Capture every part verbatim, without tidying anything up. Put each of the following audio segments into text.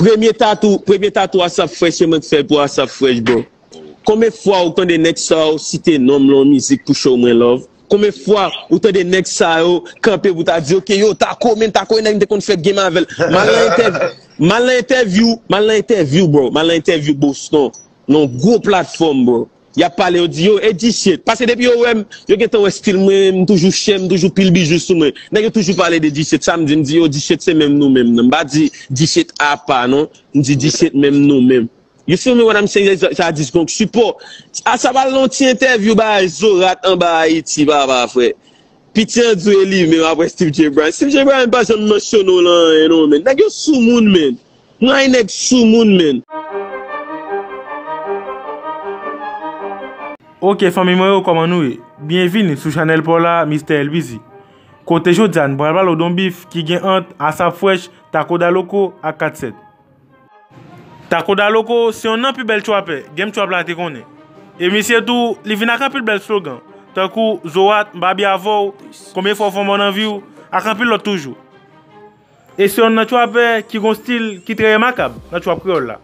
Premye tatou, premye tatou Asap Fresh, se mwen k fè l pou Asap Fresh, bro. Konbyen fwa ou tande nèg sa yo site non m lan yon mizik pou show mwen love? Konbyen fwa ou tande nèg sa yo kanpe pou ta di, "Ok, yo, Tako, men Tako, e nèg m te konn fè game avè l." M al nan entèv-, m al nan entèvyou, m al nan entèvyou, bro. M al nan entèvyou Boston, nan yon gwo platfòm, bro. Y ap pale, yo di, "Yo, e G-Shit." Paske depi yo wè m, yo gentan wè stil mwen, m toujou chè, m toujou pil bijou sou mwen. Nèg yo toujou pale de G-Shit, sa m di, m di, "Yo, G-Shit se menm nou menm, non." M pa di G-Shit apa, non. M di G-Shit menm nou menm. You feel me what I'm saying? Sa dis gonk sipò. Asap al nan yon ti entèvyou bay Zorat anba Ayiti, papa, frè. Piti an dwe li menm apre Steve J. Bryan. Steve J. Bryan pa janm mansyone w lan anyen, non, men. Nèg yo sou moun, men. Mwen nèg sou moun, men. Ok, fanmi mwen yo, kòman nou ye? Byenvini sou chanèl pa w la, Mister Elbizi. Kote jodi a, n pral pale w de yon bif ki gen ant Asap Fresh, Tako Daloko ak Kat Sèt. Tako Daloko se yonn nan pi bèl trapè game trap la te konnen. E misye tou, li vin ak anpil bèl slogan, tankou Zorat, m pa byen avè w, konbyen fwa w fè mò nan vi w, ak anpil lòt toujou. E se yonn nan trapè ki gon stil ki trè remakab nan trap kreyòl la.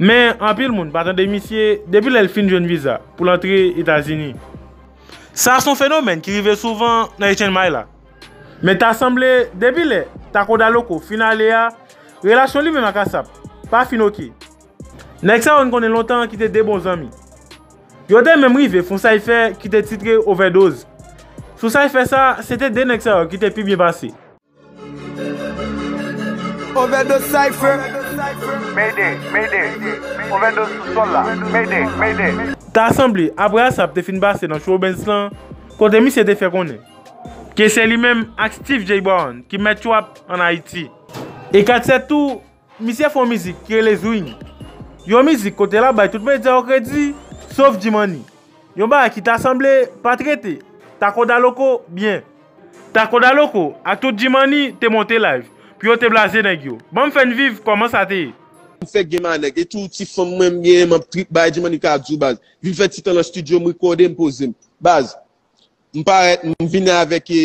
Men, anpil moun pa tande misye depi lè l fin jwenn viza pou l antre Etazini. Sa se yon fenomèn ki rive souvan nan H N M I la. Men ta sanble, depi lè Tako Daloko fin ale a, relasyon li menm ak Asap pa fin oke. Nèg sa yo n konnen lontan ki te de bon zanmi. Yo te menm rive fè yon cypher ki te titre Overdose. Sou cypher sa, se te de nèg sa yo ki te pi byen pase. Overdose Cypher. Mayday, mayday. Overdose sou sòl la. Mayday, mayday. Ta sanble, apre Asap te fin pase nan show Benz lan, kote misye te fè konnen ke se li menm ak Steve J. Brown ki mèt trap ann Ayiti. E Kat Sèt tou, misye fè yon mizik ki rele Zwing. Yon mizik kote l ap bay tout medya yo kredi, sof G-Money. Yon bagay ki ta sanble pa t rete Tako Daloko byen. Tako Daloko ak tout G-Money te monte live pou yo te blaze nèg yo. Ban m fè n viv kòman sa te ye. M fè game a nèg, e tou ti fanm mwen m genyen, m ap trip bay G-Money ka di w baz. Vin fè ti tan nan studio, m rekòde, m poze m. Baz, m parèt, m vini avèk e,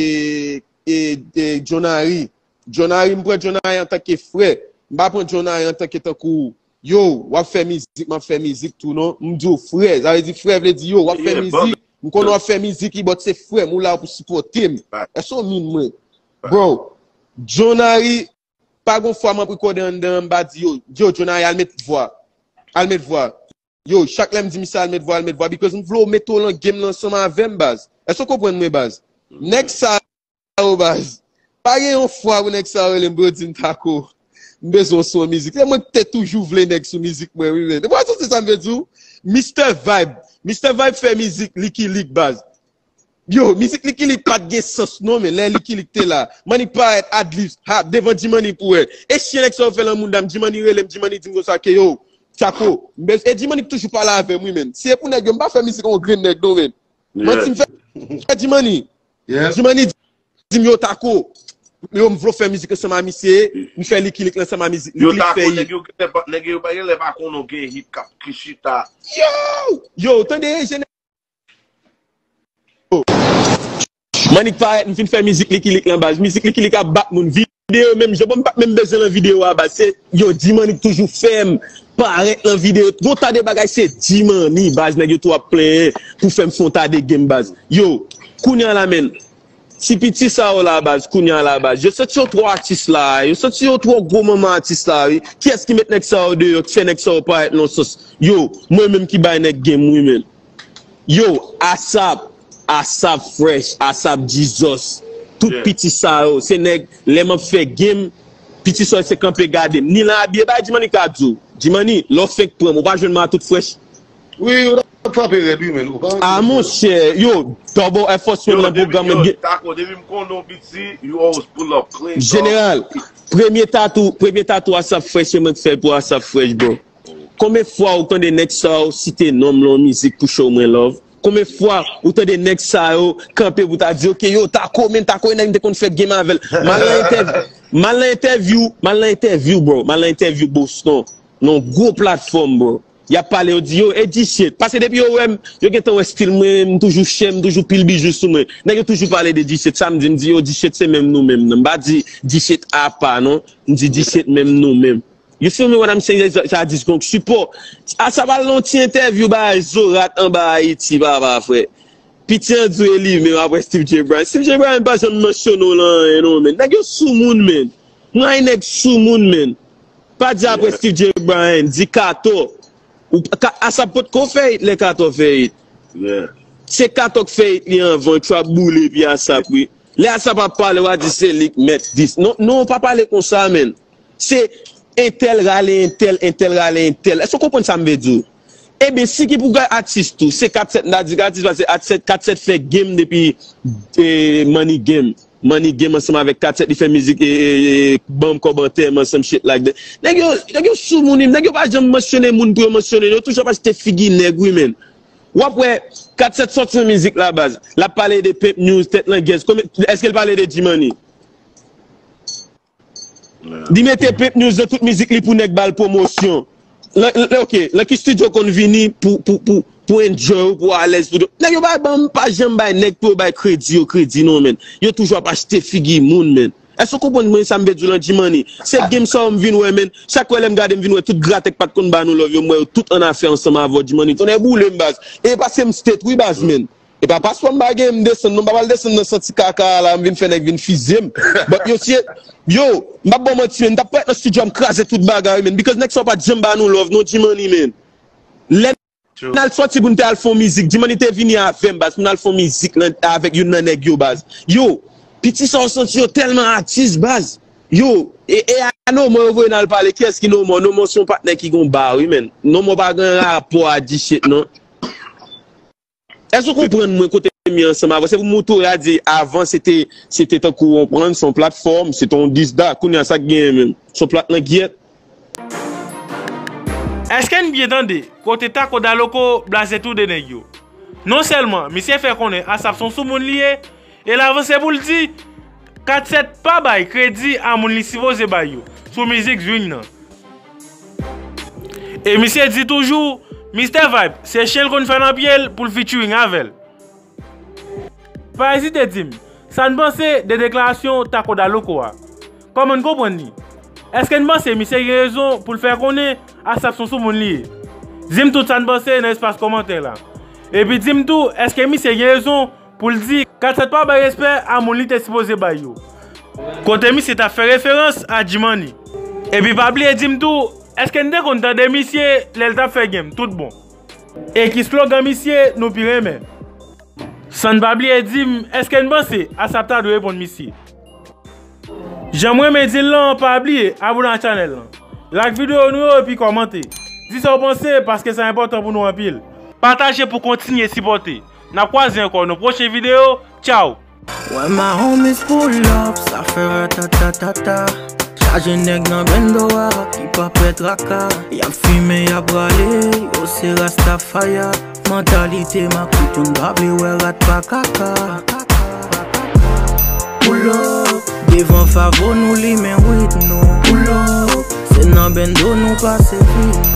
e, e, John Harry. John Harry, m pran John Harry antanke frè. M pa pran John Harry antanke tankou, yo, w ap fè mizik, m ap fè mizik tou non. M di w frè, sa vle di frè vle di yo, w ap fè mizik. M konnen w ap fè mizik wi, but se frè m, ou la pou sipòte m. Èske w min mwen? Bro, John Harry, pa gon fwa m ap rekòde anndan an, m pa di yo, yo, John Harry, al met vwa. Al met vwa. Yo, chak lè m di misye al met vwa, al met vwa, because m vle w mete w lan game lan ansanm avè m, baz. Èske w konprann mwen, baz? Nèg sa yo, baz. Pa gen yon fwa pou nèg sa yo rele m pou yo di m Tako, m bezwen w sou yon mizik. Se mwen ki te toujou vle nèg sou mizik mwen, wi, men. Ou wè se sa m vle di w? Mister Vibe. Mister Vibe fè mizik Licky Lick, baz. Yo, mizik Licky Lick pa t gen sans non, men lè Licky Lick te la. Money parèt, Adlibs, ha, devan G-Money pou wè. E chyen nèg sa yo fè lan mouda m, G-Money rele m, G-Money di m konsa ke yo, Tako, m bez-, e G-Money toujou pale avè m, wi, men. Si e pou nèg yo, m pa fè mizik a yon grenn nèg non, men. Manti m fè, fè G-Money. G-Money di m yo Tako. Yo, m vle w fè mizik ansanm a misye, m fè Licky Lick ansanm a mizik Licky Lick fè ye. Nèg yo genlè pa, nèg yo pa genlè pa konnen w gen hit k ap ki chita. Yo! Yo, tande, jeneralman, Manik parèt, m fin fè mizik Licky Lick lan baz. Mizik Licky Lick ap bat moun. Videyo menm jan, bon, m pa t menm bezwen lan videyo a baz. Se, yo, G-Money k toujou fè m parèt lan videyo. Gon ta de bagay se G-Money baz, nèg yo tou ap plenyen pou fè m fè yon ta de game baz. Yo, kounye a la menm, ti piti sa yo la baz, kounye a la baz. Yo santi yo twò atis la, yo santi yo twò gwo manman atis la wi. Kiyès ki met nèg sa yo deyò, ki fè nèg sa yo parèt lan sans? Yo, mwen menm ki bay nèg game wi menm. Yo, Asap, Asap Fresh, Asap Jesus, tout piti sa yo, se nèg, lè m ap fè game, piti sa yo se kanpe gade m. Ni lan abiye bay G-Money ka di w. G-Money, lè w fenk pran m, ou pa jwenn mwen a tout fresh. Wi, ou t ap frape rèd wi, men ou pa. A monchè, yo, Double F Force menm nan pwogram mwen gen. Tako, depi m konnen w piti, you always pull up clean, dog. Jeneral, premye tatou, premye tatou Asap Fresh se mwen k fè l pou Asap Fresh, bro. Konbyen fwa ou tande nèg sa yo site non m lan yon mizik pou show mwen love? Konbyen fwa ou tande nèg sa yo kanpe pou ta di, "Ok, yo, Tako, men Tako e nèg m te konn fè game avè l." M al nan entèv-, m al nan entèvyou, m al nan entèvyou, bro. M al nan entèvyou Boston, nan yon gwo platfòm, bro. Y ap pale, yo di, "Yo, e G-Shit." Paske depi yo wè m, yo gentan wè stil mwen, m toujou chè, m toujou pil bijou sou mwen. Nèg yo toujou pale de G-Shit, sa m di, m di, "Yo, G-Shit se menm nou menm, non." M pa di G-Shit apa, non. M di G-Shit menm nou menm. You feel me what I'm saying? Sa, sa dis gonk sipò. A sa pral nan yon ti entèvyou bay Zorat anba Ayiti, papa frè. Piti an di w e li menm apre Steve J. Bryan. Steve J. Bryan pa janm mansyone w lan anyen non, men. Nèg yo sou moun, men. Mwen ay nèg sou moun, men. Pa di apre Steve J. Bryan, di Kato. Ou, ka, Asap potko fè it lè Kato fè it. Se Kato k fè it li anvan, trap boule epi Asap, wi. Lè Asap ap pale, w a di se li k mèt dis. Non, non, pa pale konsa, men. Se entèl rale entèl, entèl rale entèl. Èske w konprann sa m vle di w? Ebyen, si ki pou gay atis tou, se kat sèt m ta di k atis, paske kat sèt, kat sèt fè game depi, eh, Money Game. Money Game ansanm avèk kat sèt, li fè mizik, eh, eh, eh, ban m kòb antèman, some shit like that. Nèg yo, nèg yo sou moun, wi, nèg yo pa janm mansyone moun pou yo mansyone, yo toujou ap achte figi nèg, wi, men. W ap wè, kat sèt sòti yon mizik la, baz. L ap pale de Pimp News, Tèt Langèz. Konbyen, èske l pale de G-Money? Li mete Pimp News nan tout mizik li pou nèg ba l pwomosyon. Lan, lan, ok, lan ki studio konn vini pou, pou, pou, pou enjoy ou, pou alèz, pou do-, nèg yo pa ban m, pa janm bay nèg pou yo bay kredi yo kredi non, men. Yo toujou ap achte figi moun, men. Èske w konprann mwen sa m vle di w lan, G-Money? Se game sa yo m vin wè, men. Chak wè lè m gade, m vin wè tout gratè k pa t konn ba nou love yo, m wè yo tout annafè ansanm avè w, G-Money. Tonnè boule m, baz. E paske m state, wi, baz, men. E pa paspò m pa gen, m desann non, m pa pral desann nan santi kaka a la, m vin fè nèg vin fize m. But yo, si, yo, m p ap ba w manti, men, m t ap parèt nan studio a, m kraze tout bagay, men, because nèg sa yo pa t janm ba nou love non, G-Money, men. Lè n al sòti pou n te al fè yon mizik, G-Money te vini avè m, baz, pou n al fè yon mizik nan, avèk youn nan nèg yo, baz. Yo, piti sa yo santi yo tèlman atis, baz. Yo, e, e a Nomo yo voye n al pale, kiyès ki Nomo? Nomo se yon patnè ki gon ba, wi, men. Nomo pa gen rapò a di shit, non. Èske w konprann mwen kote m ye ansanm avè w? Se pou m montre w a di avan se te, se te tankou w konprann, se yon platfòm, se te yon dis da, kounye a sa k genyen menm? Se yon plat langyèt. Èske n byen tande kote Tako Daloko blaze tou de nèg yo? Non sèlman misye fè konnen Asap se yon soumoun li ye, e l avanse pou l di Kat sèt pa bay kredi a moun li sipoze bay yo sou mizik Zwing nan. E misye di toujou, Mistè Vibe, se chen l konn fè nan pye l pou l featuring avè l. Pa ezite di m sa n panse de deklarasyon Tako Daloko a. Kòman n konprann li? Èske n panse misye gen rezon pou l fè konnen Asap se yon soumoun li ye? Di m tout sa n panse nan espas kòmantè la. Epi di m tou, èske misye gen rezon pou l di Kat sèt pa bay respè a moun li te sipoze bay yo? Kote misye t ap fè referans a G-Money. Epi pa bliye di m tou, èske n te konn tande misye lè l t ap fè game tout bon? E ki slogan misye nou pi renmen? San n pa bliye di m, èske n panse Asap ta dwe reponn misye? Jan m renmen di l lan, pa bliye abone a channel lan, like videyo nou yo epi kòmante. Di sa w panse paske sa enpòtan pou nou anpil. Pataje pou kontinye sipòte. N ap kwaze ankò nan pwochen videyo. Tchaw! Where my homies pull up, sa fè ratatatata. Chaje nèg nan bendo a ki pa pè traka. Y ap fimen, y ap rale, yo se Rastafaya. Mantalite makout, yo n pa vle wè rat pa kaka. Pull up, devan Favo nou limen wid nou. Pull up, se nan bendo nou pase vin.